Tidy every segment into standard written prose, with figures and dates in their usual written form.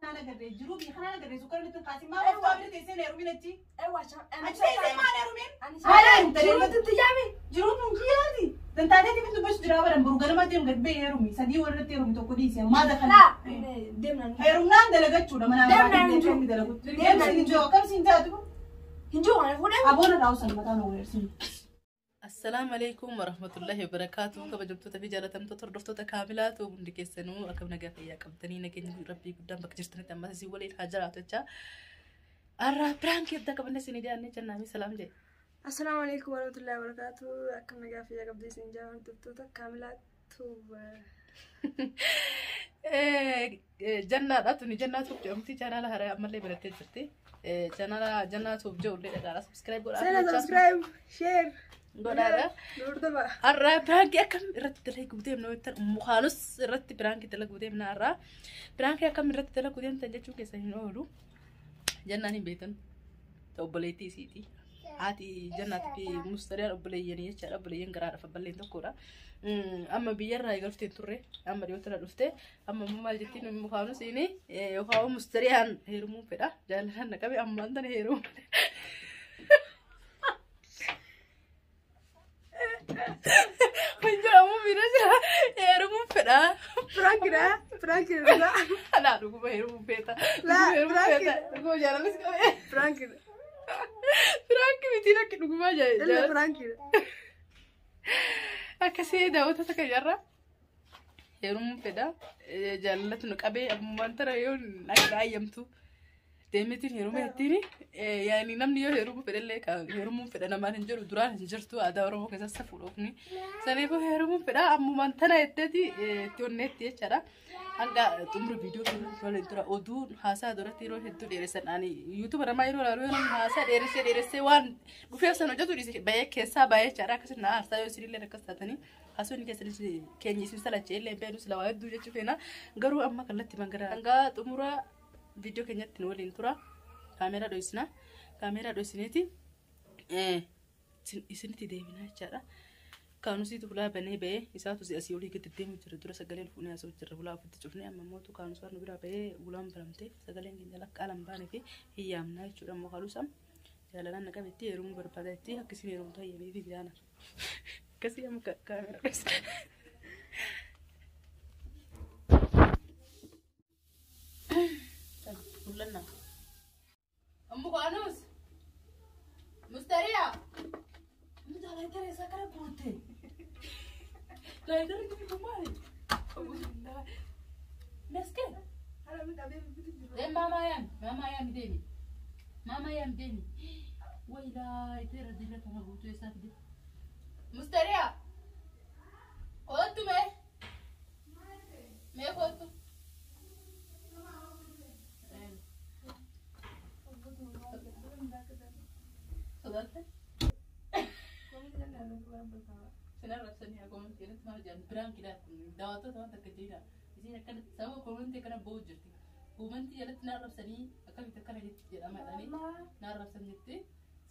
kanaan agarree jiruu biyya kanaan agarree sukkaara nutti kaasin maa waftaa bira teessee na heerumin achi. Ewa Achi teessee maa na heerumin? Ani Haala hin ta'in. Jiruutu itti yaami. Jiruun kun kiyyaati. Dantaateetii fi dubbachuu jira baran boru ganama deemu gad ba'ee heerumi. Sadii warratti heerumi tokko dhiise ammaa dakana. Laa deemnaan. Heerumnaan dalagachuudha mana Deemnaan hin jiru. dalagutti. Deemnaan Deemsi hin jiru akkam siin taatu. Hin jiru kana fuudhee. Aboona raawusan mataa nu weersin. Assalaamu alaikum warahmatullahi wabarakaatu. Kabajamtoota fi jaallatamtoota hordoftoota kaamilaatu hundi keessanuu akkam nagaa fayyaa qabdanii nageenya rabbii guddaan bakka jirtanitti ammas isin waliin haa jiraatu jecha. Har'a piraankii adda qabanne isin dhiyaannee jennaami salaam jedhe. Assalaamu alaikum warahmatullahi wabarakatuh. Akkam nagaa fayyaa qabdanii isin jaa hordoftoota kaamilaatu. Jannaadha tuni jannaa tuuf jedhamti chaanaala haaraa ammallee banattee jirti. Chaanaala jannaa tuuf jedhullee dhagaadha subscribe godhaa. Seena subscribe, share. Godhaadha. Hordofaa. Har'a piraankii akkam irratti dalaguu deemna jettan mukaanus irratti piraankii dalaguu deemna har'a. Piraankii akkam irratti dalaguu deemtan jechuun keessa hin oolu. Jannaan hin beektan obboleettii isiiti. Haati jannaatii fi mustariyaan obboleeyyanii jechaadha. Obboleeyyan garaadha balleen tokkodha. Amma biyyarraa eegaltee hin turre amma dhiyootti irra dhufte amma immoo maal jettiin mukaanus inni yookaan mustariyaan heerumuu fedha jaalalaan na qabe ammaan tana heerumuu fedha. Kun jedhamu bira jira heerumuu fedha. Piraankidha. Piraankidha. Laa dhuguma heerumuu feeta. Laa, Heerumuu piraankii. feeta. Dhuguma jaalalas qabe. Piraankidha. Piraankii miti rakki dhugumaa Illa jaalala. piraankidha. Akkasii daawwattoota keenyarra heerumuu fedha. Jaalalatu nu qabee ammumaan tana yoo akka ayyamtu deemeetiin heeruma ittiin yaani namni yoo heerumuu fedhallee heerumuu fedha namaan hin jedhu duraan hin jirtu aadaa Oromoo keessatti safuudhoofni. Saniifuu heerumuu fedha ammumaan tana jetteeti itti onneetti jechaadha. Hanga xumura viidiyoo kana waliin tura oduu haasaa duratti yeroo hedduu dheeressan ani yuutuuba namaa yeroo ilaalu yoo namni haasaa dheeressee dheeressee waan dhufeef sana hojjetu dhiise bahee keessaa bahee jechaadha akkasuma na aarsaa yoo isinillee akkas taatanii haasonni keessanis keenya isin salachee illee hin beeknu sila waa hedduu jechuu feena garuu amma kallattii mangara hanga xumura viidiyoo keenyatti nu waliin tura kaameeraa dho'isna kaameeraa dho'isineeti isinitti deebina jechaadha. Kaanusiitu hulaa banee ba'ee isaatu asii olii gadi deemu jira dura sagaleen fuunee asii jira hulaa ofitti cufnee amma mootu kaanus waan nu biraa ba'ee hulaan baramtee sagaleen keenya lakka alan baanee fi hiyyaamnaa jechuudha ammoo kaanusa jaalalaan na qabetti heerumuu barbaada jetti akkasiin heerumtu hayyamee fi jaana akkasii amma kaameera dho'isa. Mul'annaa. Ammoo kaanus mustariyaa. Mucaa laayitara isaa kana guutte. Laayitara kun kun maali? Meskee. Deem maamaa yaami. Maamaa yaami deemi. Maamaa yaami deemi. Wayi laayitara dila kana guutuu isaa fide. Mustariyaa. Kootu mee. Mee kootu. Sodaatte? Sinarra ibsanii haa koomantii irratti maal jedhan biraan kidaa kun daawwattoota waan takka jedhina. Isiin akkanatti sababa koomantii akkana ba'u jirti. Koomantii jalatti na arrabsanii akkamitti akkana jedhama jedhanii na arrabsan jetti.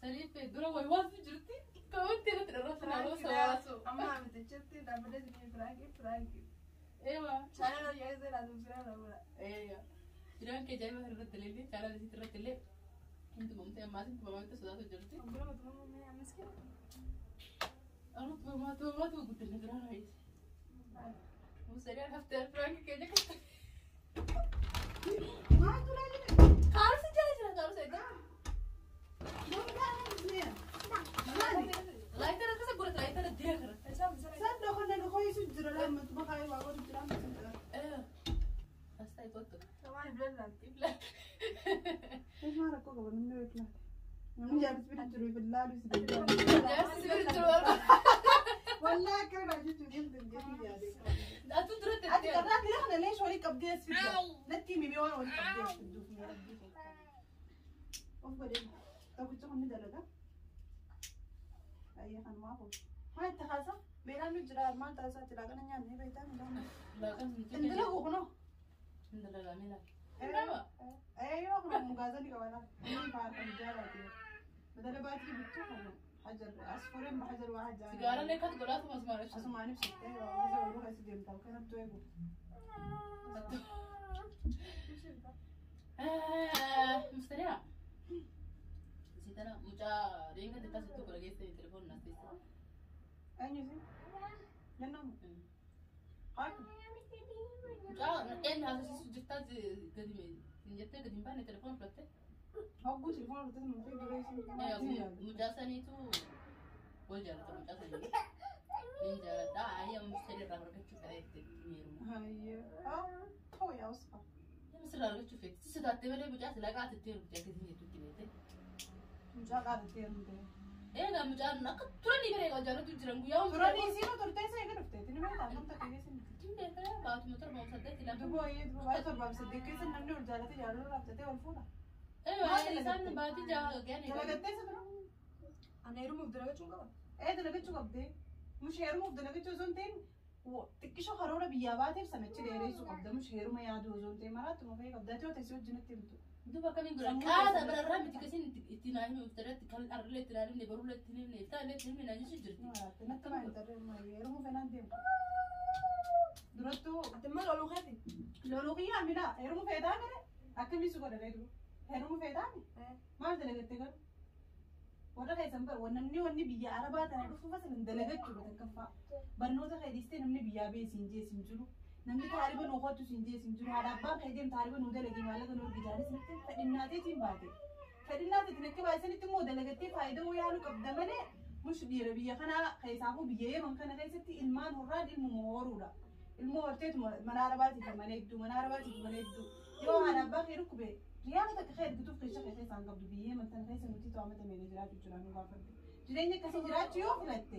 Saniif dura wayi waantu jirti. Koomantii irratti arrabsan haaloo sawaasu. Amma mitichatti dhaabbilee isin piraankii piraankii. Eewa. Chaanala yaa isa laatu biraan oola. Eeya. Jiraan kee ajaa'iba irratti illee chaanala isiitti irratti illee hin tumamte ammaas hin tumamte sodaatu jirti. Obboloo tumamuu mee ammas kenna. Amma tumamaa tumamaa tuma guddina biraan wayiise. Musariyaan haftee piraankii keenya kan Maaltu laajine? Kaarusi jala jira kaarusi eeggaa. Laayitara akkasa godhata laayitara dira kana. Sandoo kana dhokoisu jira lammatu bakaa waa godhu jira amma jira. Asxaa ikottu. Samaa iblan. Ibla. Maal rakkoo qaba namni yoo filaate. Namni jaarsi bira jiru filaalu si bilaalu. Jaarsi si bira jiru barbaada. Wallaahi akka irraa jechuun hin dandeenye yaade. Atu duratti Ati carraa kira kana leesh walii qabdee as fidda. Natti himi waan walii qabdee as fidduuf mee rabbii kee. Of godhee tokkicha kun ni dalaga. Ayyee kan maa kun. Maa itti haasa? Beelaan nu jira maal taasisaa jira kana nyaanni beektaa midhaan. Laaqan hin Hin dalagu kunoo. Hin dalagamee laata. Nama. Eeyyoo kun mugaazanii qaba laata. Inni faarfan jaalaati. Badala baatii bittuu kan hajar asfureen hajar waa hajar. Sigaaraa leekatu godhaatu masumaan ibsa. Asumaan ibsittee isa oduu keessa deemtaa kanattu eegu. Mustariyaa. Si tana mucaa reenga xiqqaa sitti kudha geessanii telefoon naas teessa. Eenyu isin? Jennaan. Haati. Mucaa eenyu haasofsiisu jirtaa gadi hin jettee gadi hin baane telefoon fudhatte. Hogguu telefoon fudhatte mufii dura isin. Mucaa saniitu wal jaalata mucaa sanii. Nin jaaladha. Ayya mustari irraa argachuu fedha jettee heeruma. Hayyee. Haa ta'u yaa usfa. Sirraa argachuu feeti. Si sodaattee malee mucaa silaa qaatittee heerumte akkasii jettutti beekte. Mucaa qaatittee heerumte. Egaa mucaan akka turanii bira egaa jaalatu jiran guyyaa hunda. Turanii isiin turtee isa eega dhufte. Tini beektaa akkam takka keessa miti. Hin beekaa baatuma 7 8 lama. Duba wayii duba baay'ee 7 8 keessa namni ol jaalate jaalala raabtatee ol fuudha. Egaa isaan baatii 6 ga'an. Dalagattee isa bira. Ana heerumuuf dalagachuu qaba. Ee dalagachuu qabdee. Mush heerumuuf dalagachuu osoo hin ta'in xiqqishoo karoora biyyaa baateef sanachi dheereessuu qabda. Mush heeruma yaaduu osoo hin ta'in maraatuma fa'ii qabda. Ati yoo teessee wajjin himtu. Duba akkamiin godhan qaata bararraa miti kasiin itti naa hime uftaratti kan arrilee itti naa himne barullee itti himne iftaallee itti himne naa jechuu jirti. Maraatte natti maa hin tarree heerumuu fenaan deemu. Durattuu Ati maal oluu keeti? loluu kiyyaa mina heerumuu feetaa mere akkamii si godha reedu heerumuu feetaa mi maal dalagatte garuu warra keessan bara namni wanni biyya arabaa tana dhufu fasalan dalagachuudha takkaffaa barnoota kee dhiistee namni biyyaa bee siin jee siin jiru namni taariba nuu kottu siin jee siin jiru haadha abbaan kee deem taariba nuu dalagee maallaqa nuu argitaanis natti fedhinnaateetiin baate fedhinnaateetiin akka baay'isanitti immoo dalagattee faayidaa yaaluu qabda malee mush dhiira biyya kanaa keessaafuu biyya yeeman kana keessatti ilmaan horraan ilmuma horuudha. Ilmoo horteetu mana arabaatiif mana hedduu mana arabaatiif mana hedduu yoo haadha abbaa kee dhukkube riyaala takka kee ergituuf keessa keessa isaan qabdu biyya yeeman tana keessa nuti to'amata meeqa jiraachuu jira nu gaafadde jireenya akkasii jiraachuu yoo filatte.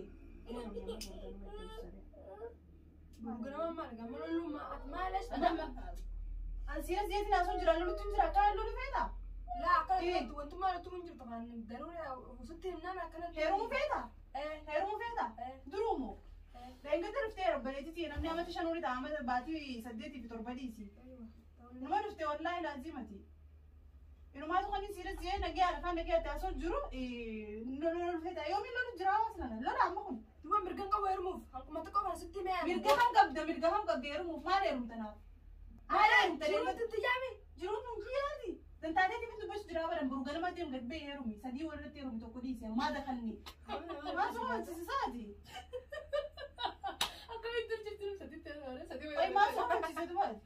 Ganama maal gama loluu ati maal Ansi as jeetiin asoo jira lolutti hin jira akka lolu feeta. Laa akkana wantummaa loltuu hin jirtu kan daruu sitti himnaan akkanatti. Heerumuu feeta? Heerumuu feeta? Duruumoo? Deengatti dhuftee obboleettii namni amata 5 olii ta'a amata baatii 8 fi 7 dhiisi. Numa dhuftee wallaahi laazimati. Inumaatu kan isiirra si'ee nagee afaan nagee adda asoo jiru lolu feeta yoomiin lolu jira hawaasa kana lola amma kun. Duuba mirga qabu heerumuuf hanquma xiqqoo kan sitti himee. Mirga kam qabda mirga kam qabda heerumuuf maal heerumtanaaf? Maal heerumta? Jiruutti itti yaami. Jiruun kun kiyyaati. Dantaateeti fi dubbachuu jira baran boru ganama deemu gad ba'ee heerumi sadii walirratti heerumi tokko dhiise maa dakalni. Maal suma wancisisaati? Akkamitti jirti sadiitti sadii. Oyi maal suma wancise dubaati?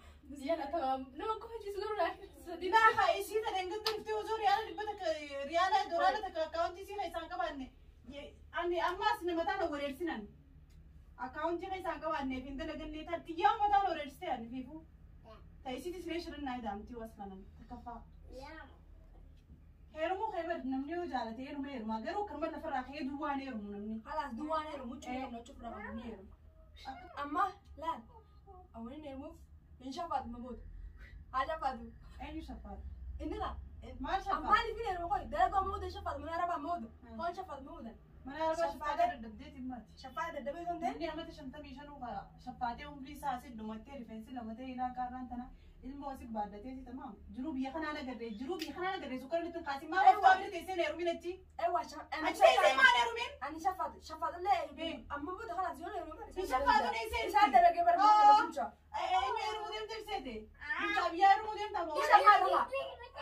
Yala tamam nama kofachiisu garuu laa sadii. Laa haa isii tana engatti dhuftee osoo riyaala 100 riyaala doolaara takka akkaawuntii isii isaan qabaanne ani ammaas nama taana wareersinan akkaawuntii isaan qabaanneef hin dalaganne tattiyyaa mataan wareersite ani fiifuu. Ta isiitis mee shirannaa idaamtii wasfanan takkaffaa. Heerumuu kee bari namni yoo jaalate heeruma heerumaa garuu kanuma lafarraa kee duwwaan heerumu namni. Khalaas duwwaan heerumu cufa qabna cufa qabna ni heerumu. Amma laal awwalin heerumuuf hin shafaatu ma booda. Haa shafaatu. Eenyu shafaatu? Inni laa. Maal shafaatu? Maaliif hin heerumu qoy dalagaa mooda shafaatu mana arabaa mooda. Hoon shafaatu mooda. Mana arabaa shafaatee dadhabdeeti himmaati. Shafaata dadhabee osoo hin ta'in. Namni amata 55 shafaatee umrii isaa asii dhumattee rifeensi lamatee ilaa qaarraan tana ilmoo asii baaddatee si tamaam. Jiruu biyya kanaa nagarree jiruu biyya kanaa nagarree sukkaara nutti hin kaasin maal of taa'ee teessee heerumin achi. Ewa Achi teessee maal heerumin? Ani shafaatu shafaatu illee amma booda khalaas yoo heerumu. Hin shafaatu ni seenti. Isaa dalagee barbaadu bulcha. Eenyu heerumuu deemte ibseete? Bulchaa biyyaa heerumuu deemta moo? Ni shafaatu laa.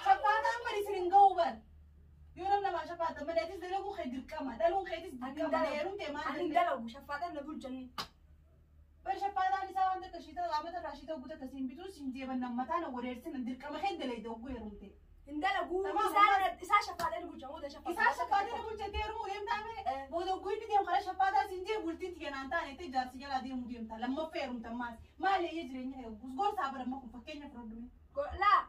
Shafaataan bari isin hin ga'u bar. Yoo nam namaa shafaata malee atis dalaguu kee dirqama dhaluun keetis dirqama heerumtee maal Ani hin dalagu shafaataan na bulchanni. Bar shafaataan isaa waan takka shiita amata irraa shiita guuta akkasiin bituu siin jeeban mataan wareersin dirqama kee dalayde ogguu heerumte. Hin dalagu isaa shafaataan bulcha mooda shafaataan. Isaa shafaataan bulchattee heerumuu deemtaa mee booda ogguu inni deemu karaa shafaataa siin jee bultiin tiyya naan taane ta'e jaarsi jalaa deemuu deemta lammaffaa heerumta maas maal eeyyee jireenya kee ogguus gorsaa bara amma kun fakkeenya fudhadhume. Laa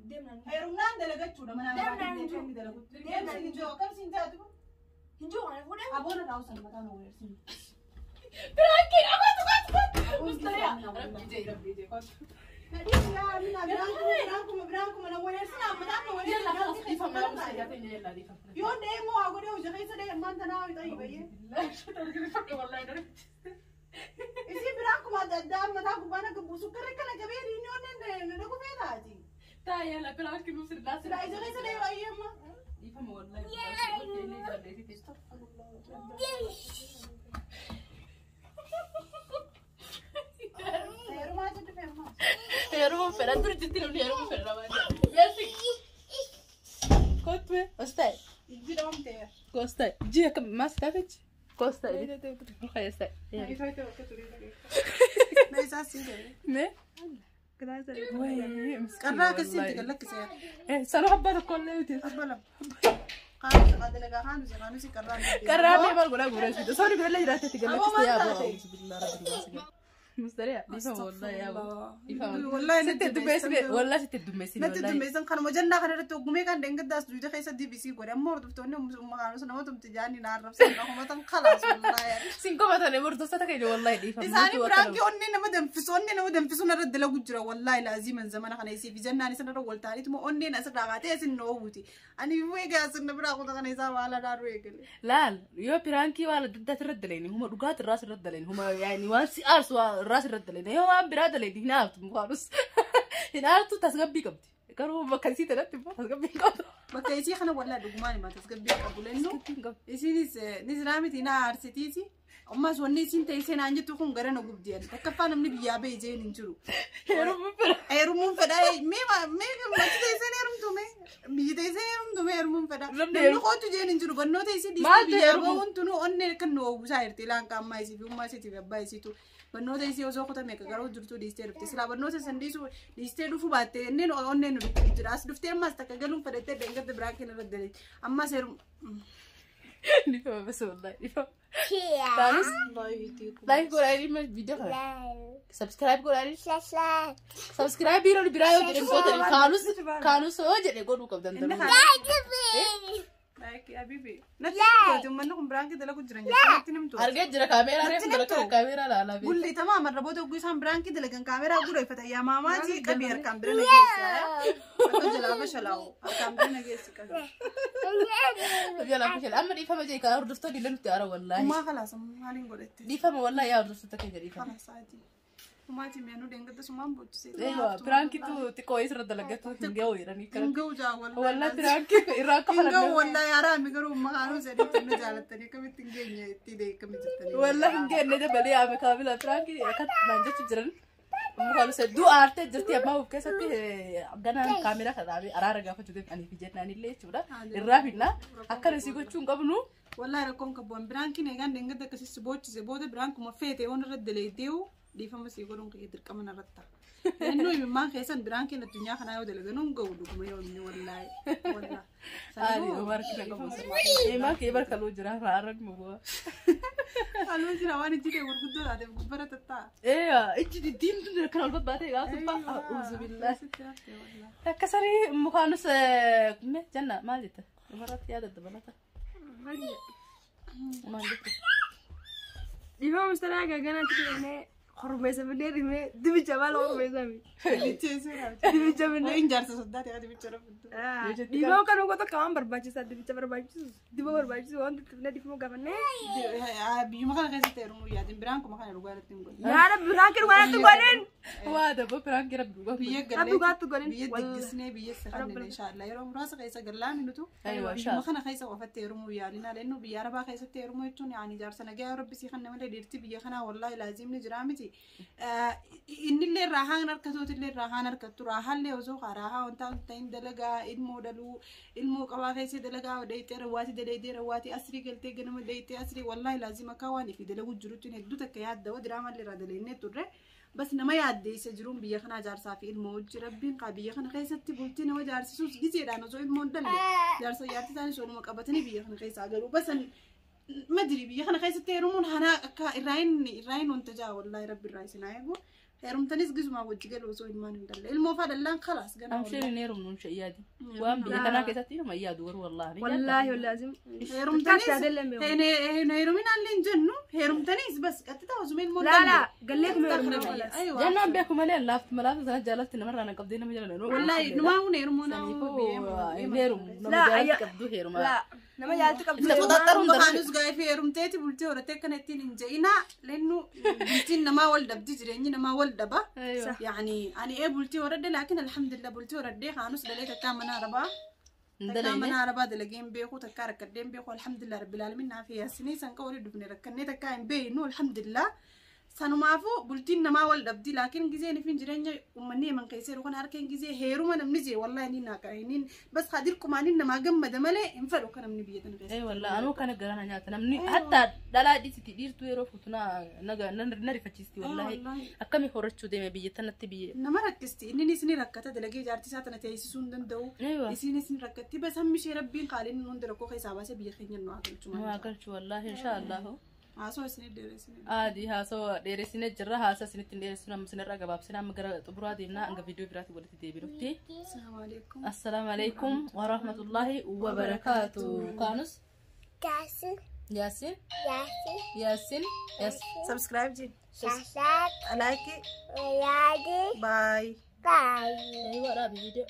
deemnaan. Heerumnaan dalagachuudha mana Deemnaan hin jiru. dalagutti. Deemsi hin jiru akkam siin taatu Hin jiru kana fuudhee. aboona taa'u mataan wareersin. Biraankiin akkatu kottu. Mustariyaa. Rabbi jee rabbi jee kottu. Yalla خلاص dhiifama yaa mustariyaa ta'e yalla dhiifama. Yoo deemu haa godhee hojii keessa deemu ammaan tanaa ho'i ta'ii bayyee. Isii biraan kuma adda addaa mataa gubbaan akka buusu karra kana qabee inni onneen na dhuguu feetaati. Taa yalla biraankiin nuuf sirnaa Silaa ija keessa deemu ayyee amma. Dhiifama wallahi. Heerumaa jedhu fe'ammaa. Heeruma fedha dur jirti namni heeruma fedha namaa jira. Beesik. Me ostai. Ijji dhoomtee. Kostai. Ijji akka maas taatech. Kostai. Kostai. Na isaa sii jedhe. Me. Qarraa akkasitti gallakkisee. Sanuu abbaa tokko illee miti. Abba lama. Qaanusi dalagaa qaanusi qaanusi qarraa. Qarraa mee maal godhaa guureessi. Osoo inni birallee jiraatetti gallakkiste yaa boo. Mustariya dhiifama wallahi yaa boo. Dhiifama. Wallahi Sitti heddummeessine wallahi sitti heddummeessine Natti wallahi. dummeessan kanuma jannaa kana irratti oggumee kan deengaddaas duuta keessa DBC godhe amma hordoftoonni umma kaanus nama tumti jaanii na arrabsan humatan kalaas wallahi. Sin komatane hordoftoota keenya wallahi dhiifama. Isaanii biraankii onnee nama danfisu onnee nama danfisu narra dalagu jira wallahi laaziman zamana kana isii fi jannaan isa narra wal ta'aniituma onneen asirraa kaatee isin na oowwuti. Ani eegaa asin biraa kuta kana isaa waala dhaadhu eegale. Laal yoo piraankii waan adda addaati irra dalayni huma dhugaati irraas irra dalayni huma yaani waan si aarsu waa irraas irra dalayni yoo waan biraa dalayni hin aartu mukaanus hin aartu tasgabbii qabdi garuu bakka isii tanatti immoo tasgabbii hin qabdu. Bakka isii kana wallahi dhugumaan himaa tasgabbii qabu lennu. Tasgabbii hin qabdu. Isinis ni jiraa miti na aarsitiiti. Ammas wanni isin teessee naan jettu kun gara na gubdi ani. Takkaffaa namni biyyaa ba'e jeen hin jiru. Heerumuu fedha. Heerumuun fedha mee mee machi teessee heerumtu mee biyyi teessee heerumtu mee heerumuun fedha. Namni Namni kootu jeen hin jiru barnoota isii dhiistee Maaltu biyyaa heerumu? bahuun tunu onnee kan nu oowwisaa jirti ilaan qaammaa isii fi ummaa isiitii fi abbaa isiitu. Barnoota isii osoo kutame akka garuu jirtu dhiistee dhufte. Silaa barnoota san dhiisuu dhiistee dhufuu baatte inneen onnee nu dhuftu jira. As dhuftee ammas takka galuun fedhattee dhangadda biraa kenna irra dalee. Ammas heerum. Dhiifama bas wallahi dhiifama. Taanus like godhanii viidiyoo kana subscribe godhanii subscribe yeroo biraa yoo jedhe gootanii kaanus kaanus yoo jedhe godhuu qabdan Inni tanuu. kana. Like Habibi. Natti himtooti uummanni kun biraan kee dalagu jiran jechuudha. Natti himtooti. Argee jira kaameeraa reefu dalagaa kaameeraa laalaa beeku. Gulli tamaa marra booda oguu isaan biraan kee dalagan kaameeraa gura ifata. Yaa maamaatii qabii harkaan bira na geessi. Akka jalaa bashalaa'u harkaan bira na geessi qabii. Jalaa fashal amma dhiifama jee kaa hordoftoonni illee nutti aara wallaahi. Ummaa kalaas maaliin godhatte? Dhiifama wallaahi yaa hordoftoota keenya dhiifama. Kalaas haati. Umaatii mi'anuu deengadda sumaan boochisee. Eewa piraankitu xiqqoo isirra dalagatu hin ga'u jedhanii Hin ga'u jaa wallaahi. Wallaahi piraankii irraa akka Hin ga'u falanne. wallaahi haraami garuu umma kaanuu sadiitti nu jaalattanii akkamitti hin geenye itti akkamitti jettanii. Wallaahi hin geenne dabalee yaame kaamila piraankii akka naan jechu jiran. Mukaan hedduu aartee jirti ammaa of keessatti ganaan kaameeraa kana dhaabee araara gaafachuu deemu anii fi jennaan illee jechuudha. Irraa finna akkana si gochuu hin qabnu. Wallahi rakkoon qabu biraankiin eegaan deengadda akkasii si boochise booda biraankuma feete waan irra daleedeewu dhiifama sii godhuun kiyya dirqama narratti ta'a. Innuu imimmaan keessan biraankiin addunyaa kanaa yoo dalaganuu hin ga'u dhuguma yoo inni wallaahi. Wallaahi. Ani barkina qabu. Eemaa kee barka loo jira haaraan mubu'a. Halluu jira waan ijji kee gurguddoo taateef gubbara tatta'a. Eeyaa ijji diddiimtuun kan ol babbaatee gaafa ba'a. Uzubillah. Akkasanii mukaanus mee janna maal jetta? Dhumarratti yaada dabalata. Maal jetta? Dhiifama mustariyaa gaganaatti deemnee kormeessa binnee dhimee dibicha maal kormeessa mi? Dibicha binnee. Waan jaarsa soddaati ati bicha rafuddu. Dhiifama kan goota akka waan barbaachisaa dibicha barbaachisu diba barbaachisu waan tuttuqnee dhiifama gaafannee. Biyyuma kana keessatti heerumuu yaadin biraankuma kana dhugaa irratti hin godhin. Yaada biraan kennu waan itti godhin. Waa daboo piraankii rabbi dhugaa. Biyya Rabbi dhugaatti godhin. biyya diggisnee biyya safanne inshaAllah yeroo muraasa keessa gallaan nutu Aywa biyyuma kana keessa qofatti heerumuu yaalina lennu biyya arabaa keessatti heerumuu jechuun yaani jaarsa nagaa yoo rabbi sii kan malee dhiirti biyya kanaa wallaahi laazimni jiraa miti. Innillee raahaan harkatootillee raahaan harkattu raahaallee osoo raahaa wanta ta'in dalagaa ilmoo dhaluu ilmoo qabaa keessa dalagaa dheeyxee rawwaati daleedee rawwaati asrii galtee ganama dheeyxee asrii wallaahi laazima akka waan ifi dalagu jirutti hedduu takka yaadda diraamallee irraa daleennee turre. Bas nama yaaddeessa jiruun biyya kanaa jaarsaa fi ilmoo hojii rabbiin qaa biyya kana keessatti bultii nama jaarsisuus gizeedhaan osoo ilmoon dhalle jaarsa jaartii isaanis waluma qabatanii biyya kana keessaa garuu basan madiri biyya kana keessatti heerumuun hanaa akka irraa hin wanta jaa wallaahi rabbi irraa isin haa eegu heerumtanis gizumaa wajji galu osoo ilmaan hin dhalle ilmoo faa dhallaan khalaas gana Amsheen hin heerumnu hin yaadi. Waan biyya kanaa keessatti nama yaadu garuu wallaahi. Wallaahi wallaahi. Heerumtanis heeruminaallee hin jennu heerumtanis bas qaxxitaa osuma ilmoo Laala gallee kuma heerumna. Jannaan beeku malee laaftu malaaftu sana jaalatti namarraa na qabdee nama jala nanu. Wallaahi numaa kun heerumuu naa Hin heerumu nama jaalatti qabdu heeruma. Laa nama jaalatti qabdu. Qoxaxxaruun kaanus gaafii heerumteeti bultii horatee akkana ittiin hin je'ina lennu bultiin namaa wal dhabdi jireenyi namaa wal dhaba. Yaani ani ee bultii horadhe laakiin alhamdulillah bultii horadhee kaanus dhalee takkaa mana arabaa. Takkaa mana arabaa dalagee hin beeku takkaa rakkadhee hin beeku alhamdulillah rabbil aalamiin naaf yaasinii san ka walii dhufne rakkannee takkaa hin beeknu alhamdulillah. Sanumaafuu bultiin namaa wal dhabdi laakiin gizeen ifin jireenya uummanni Yemen keessa jiru kana harkeen gizee heeruma namni jee wallahi ni naaqa inni bas haa dirqumaan inni namaa gammada malee hin fedhu akka namni biyya tana keessa. Ee wallahi anuu kana garana nyaata namni hatta dhalaa dhiisiti dhiirtuu yeroo fuutu na na rifachiisti wallahi. Akkami horachuu deeme biyya tanatti biyya. Nama rakkisti inninis ni rakkata dalagee jaartii isaa tana teessisuu hin danda'u. Isinis ni rakkatti bas hammi ishee rabbiin qaaliin hunda rakkoo keessaa baasee biyya keenya nu haa galchu. Nu haa galchu wallahi inshaallahu. Haasoo isin dheeressine. Aadi haasoo dheeressinee jirra haasaa isinitti hin dheeressinu amma isinirraa gabaabsina amma gara xumuraa deemnaa hanga viidiyoo biraatti walitti deebinutti. Assalaamu alaikum. Assalaamu alaikum wa rahmatullahi wa barakaatu. Kaanus. Yaasin. Yaasin. Yaasin. Yaasin. Yaasin. Subscribe jin. Sasak. Like. Yaadi. Bye. Bye. Eeyyuu waraabbi viidiyoo.